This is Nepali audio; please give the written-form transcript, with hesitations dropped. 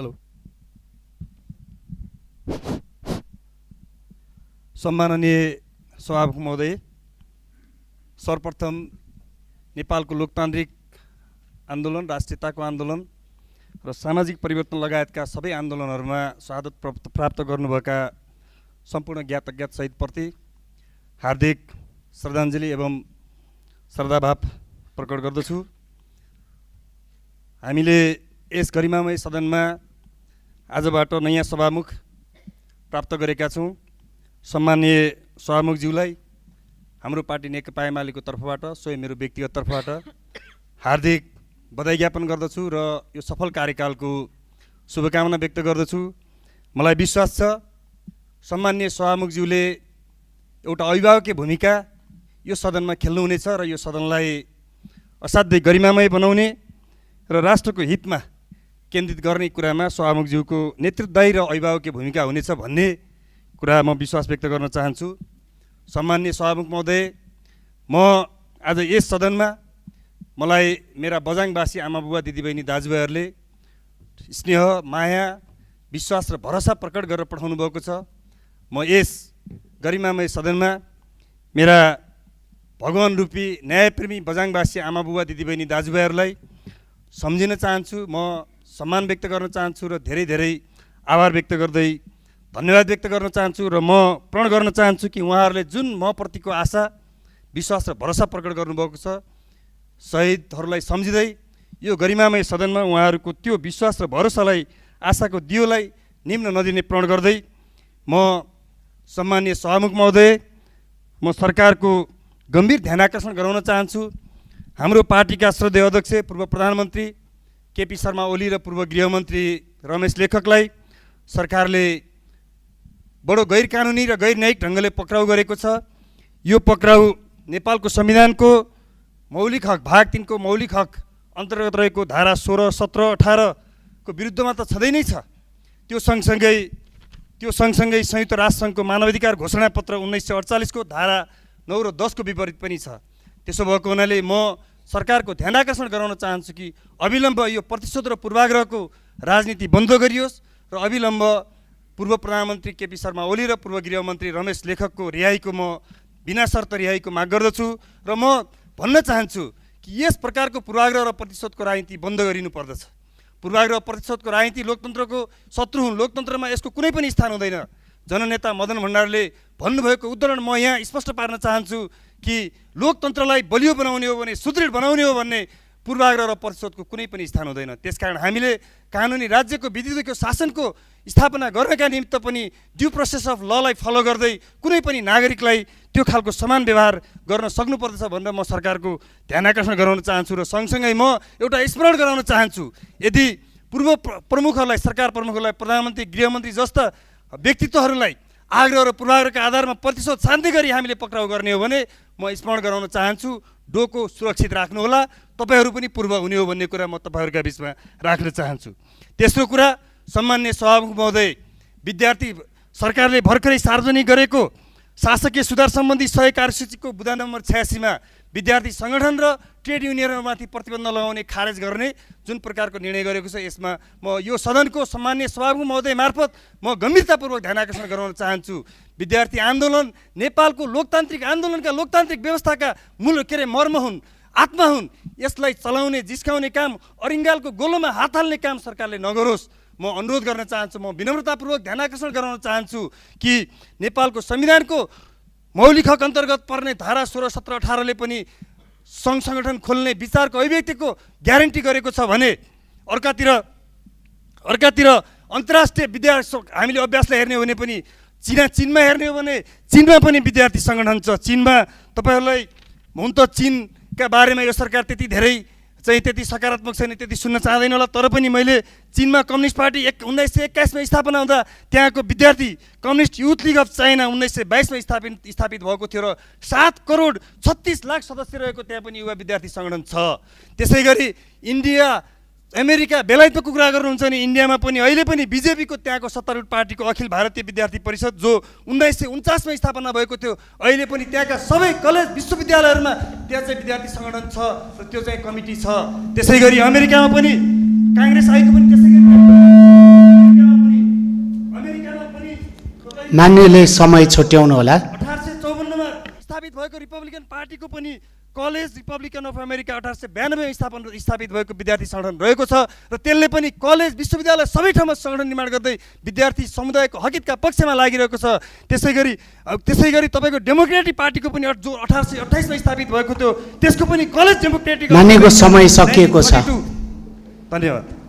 हेलो सम्माननीय सभामुख महोदय, सर्वप्रथम नेपालको लोकतान्त्रिक आन्दोलन, राष्ट्रियताको आन्दोलन र सामाजिक परिवर्तन लगायतका सबै आन्दोलनहरूमा शहादत प्राप्त गर्नुभएका सम्पूर्ण ज्ञात अज्ञात शहीदप्रति हार्दिक श्रद्धाञ्जली एवं श्रद्धाभाव प्रकट गर्दछु। हामीले यस गरिमामय सदनमा आजबाट नयाँ सभामुख प्राप्त गरेका छौँ। सम्माननीय सभामुखज्यूलाई हाम्रो पार्टी नेकपा एमालेको तर्फबाट, स्वयं मेरो व्यक्तिगत तर्फबाट हार्दिक बधाई ज्ञापन गर्दछु र यो सफल कार्यकालको शुभकामना व्यक्त गर्दछु। मलाई विश्वास छ सम्माननीय सभामुखज्यूले एउटा अभिभावकीय भूमिका यो सदनमा खेल्नुहुनेछ र यो सदनलाई असाध्यै गरिमामय बनाउने र राष्ट्रको हितमा केन्द्रित गर्ने कुरामा सभामुखज्यूको नेतृत्वदायी र अभिभावकीय भूमिका हुनेछ भन्ने कुरा म विश्वास व्यक्त गर्न चाहन्छु। सम्माननीय सभामुख महोदय, म आज यस सदनमा मलाई मेरा बजाङवासी आमा बुबा दिदीबहिनी दाजुभाइहरूले स्नेह, माया, विश्वास र भरोसा प्रकट गरेर पठाउनु भएको छ। म यस गरिमामय सदनमा मेरा भगवान रूपी न्यायप्रेमी बजाङवासी आमा बुबा दिदीबहिनी दाजुभाइहरूलाई सम्झिन चाहन्छु। म सम्मान व्यक्त गर्न चाहन्छु र धेरै धेरै आभार व्यक्त गर्दै धन्यवाद व्यक्त गर्न चाहन्छु र म प्रण गर्न चाहन्छु कि उहाँहरूले जुन म प्रतिको आशा, विश्वास र भरोसा प्रकट गर्नुभएको छ, शहीदहरूलाई सम्झिँदै यो गरिमामय सदनमा उहाँहरूको त्यो विश्वास र भरोसालाई, आशाको दियोलाई निम्न नदिने प्रण गर्दै म सम्माननीय सभामुख महोदय, म सरकारको गम्भीर ध्यानाकर्षण गराउन चाहन्छु। हाम्रो पार्टीका श्रद्धेय अध्यक्ष पूर्व प्रधानमन्त्री केपी शर्मा ओली र पूर्व गृहमन्त्री रमेश लेखकलाई सरकारले बडो गैर कानुनी र गैर न्यायिक ढङ्गले पक्राउ गरेको छ। यो पक्राउ नेपालको संविधानको मौलिक हक भाग 3 को मौलिक हक अन्तर्गत रहेको धारा 16, 17, 18 को विरुद्धमा त छँदै नै छ। त्यो सँगसँगै संयुक्त राष्ट्रसङ्घको मानवाधिकार घोषणापत्र 1948 को धारा 9 र 10 को विपरीत पनि छ। त्यसो भएको हुनाले म सरकारको ध्यानाकर्षण गराउन चाहन्छु कि अविलम्ब यो प्रतिशोध र पूर्वाग्रहको राजनीति बन्द गरियोस् र अविलम्ब पूर्व प्रधानमन्त्री केपी शर्मा ओली र पूर्व गृहमन्त्री रमेश लेखकको रिहाईको म बिना शर्त रिहाईको माग गर्दछु र म भन्न चाहन्छु कि यस प्रकारको पूर्वाग्रह र प्रतिशोधको राजनीति बन्द गरिनुपर्दछ। पूर्वाग्रह प्रतिशोधको राजनीति लोकतन्त्रको शत्रु हुन्। लोकतन्त्रमा यसको कुनै पनि स्थान हुँदैन। जननेता मदन भण्डारले भन्नुभएको उदाहरण म यहाँ स्पष्ट पार्न चाहन्छु कि लोकतन्त्रलाई बलियो बनाउने हो भने, सुदृढ बनाउने हो भने पूर्वाग्रह र प्रतिशोधको कुनै पनि स्थान हुँदैन। त्यसकारण हामीले कानुनी राज्यको विधिको शासनको स्थापना गर्नका निमित्त पनि ड्यु प्रोसेस अफ ललाई फलो गर्दै कुनै पनि नागरिकलाई त्यो खालको समान व्यवहार गर्न सक्नुपर्दछ भनेर म सरकारको ध्यानाकर्षण गराउन चाहन्छु र सँगसँगै म एउटा स्मरण गराउन चाहन्छु, यदि पूर्व प्रमुखहरूलाई, सरकार प्रमुखहरूलाई, प्रधानमन्त्री, गृहमन्त्री जस्ता व्यक्तित्वहरूलाई आग्रह र पूर्वाग्रहका आधारमा प्रतिशोध शान्ति गरी हामीले पक्राउ गर्ने हो भने म स्मरण गराउन चाहन्छु, डोको सुरक्षित राख्नुहोला, तपाईहरू पनि पूर्व हुने हो भन्ने कुरा म तपाईहरूका बिचमा राख्न चाहन्छु। तेस्रो कुरा, सम्माननीय सभामुख महोदय, विद्यार्थी सरकारले भर्खरै सार्वजनिक गरेको शासकीय सुधार सम्बन्धी 100 कार्यसूचीको बुँदा नम्बर 86 मा विद्यार्थी सङ्गठन र ट्रेड युनियनहरूमाथि प्रतिबन्ध लगाउने, खारेज गर्ने जुन प्रकारको निर्णय गरेको छ, यसमा म यो सदनको सम्माननीय सभामुख महोदय मार्फत म गम्भीरतापूर्वक ध्यानाकर्षण गराउन चाहन्छु। विद्यार्थी आन्दोलन नेपालको लोकतान्त्रिक आन्दोलनका, लोकतान्त्रिक व्यवस्थाका मूल मर्म हुन्, आत्मा हुन्। यसलाई चलाउने, जिस्काउने काम, अरिङ्गालको गोलोमा हात हाल्ने काम सरकारले नगरोस्। म अनुरोध गर्न चाहन्छु, म विनम्रतापूर्वक ध्यानाकर्षण गराउन चाहन्छु कि नेपालको संविधानको मौलिक हक अन्तर्गत पर्ने धारा 16, 17, 18 ले पनि सङ्घ सङ्गठन खोल्ने विचारको अभिव्यक्तिको ग्यारेन्टी गरेको छ भने अर्कातिर अन्तर्राष्ट्रिय विद्यार्थी हामीले अभ्यासलाई हेर्ने हो भने पनि चीनमा हेर्ने हो भने चीनमा पनि विद्यार्थी सङ्गठन छ। चीनमा तपाईँहरूलाई हुन त चीनका बारेमा यो सरकार त्यति सकारात्मक छैन, त्यति सुन्न चाहँदैन होला, तर पनि मैले चीनमा कम्युनिस्ट पार्टी 1921 मा स्थापना हुँदा त्यहाँको विद्यार्थी communist youth league of China 1922 मा स्थापित भएको थियो र 7 करोड 36 लाख सदस्य रहेको त्यहाँ पनि युवा विद्यार्थी सङ्गठन छ। त्यसै गरी इन्डिया, अमेरिका, बेलायतको कुरा गर्नुहुन्छ भने इन्डियामा पनि अहिले पनि बिजेपीको त्यहाँको सत्तारूढ पार्टीको अखिल भारतीय विद्यार्थी परिषद जो 1949 मा स्थापना भएको थियो, अहिले पनि त्यहाँका सबै कलेज विश्वविद्यालयहरूमा त्यहाँ चाहिँ विद्यार्थी सङ्गठन छ र त्यो चाहिँ कमिटी छ। त्यसै गरी अमेरिकामा पनि काङ्ग्रेस आएको पनि त्यसै गरी मान्यले समय छुट्याउनु होला। 1854 स्थापित भएको रिपब्लिकन पार्टीको पनि कलेज रिपब्लिकन अफ अमेरिका 1892 स्थापित भएको विद्यार्थी सङ्गठन रहेको छ र त्यसले पनि कलेज विश्वविद्यालय सबै ठाउँमा सङ्गठन निर्माण गर्दै विद्यार्थी समुदायको हकितका पक्षमा लागिरहेको छ। त्यसै गरी तपाईँको डेमोक्रेटिक पार्टीको पनि जो 1828 स्थापित भएको थियो त्यसको पनि कलेज डेमोक्रेटिक मान्यको समय सकिएको छ। धन्यवाद।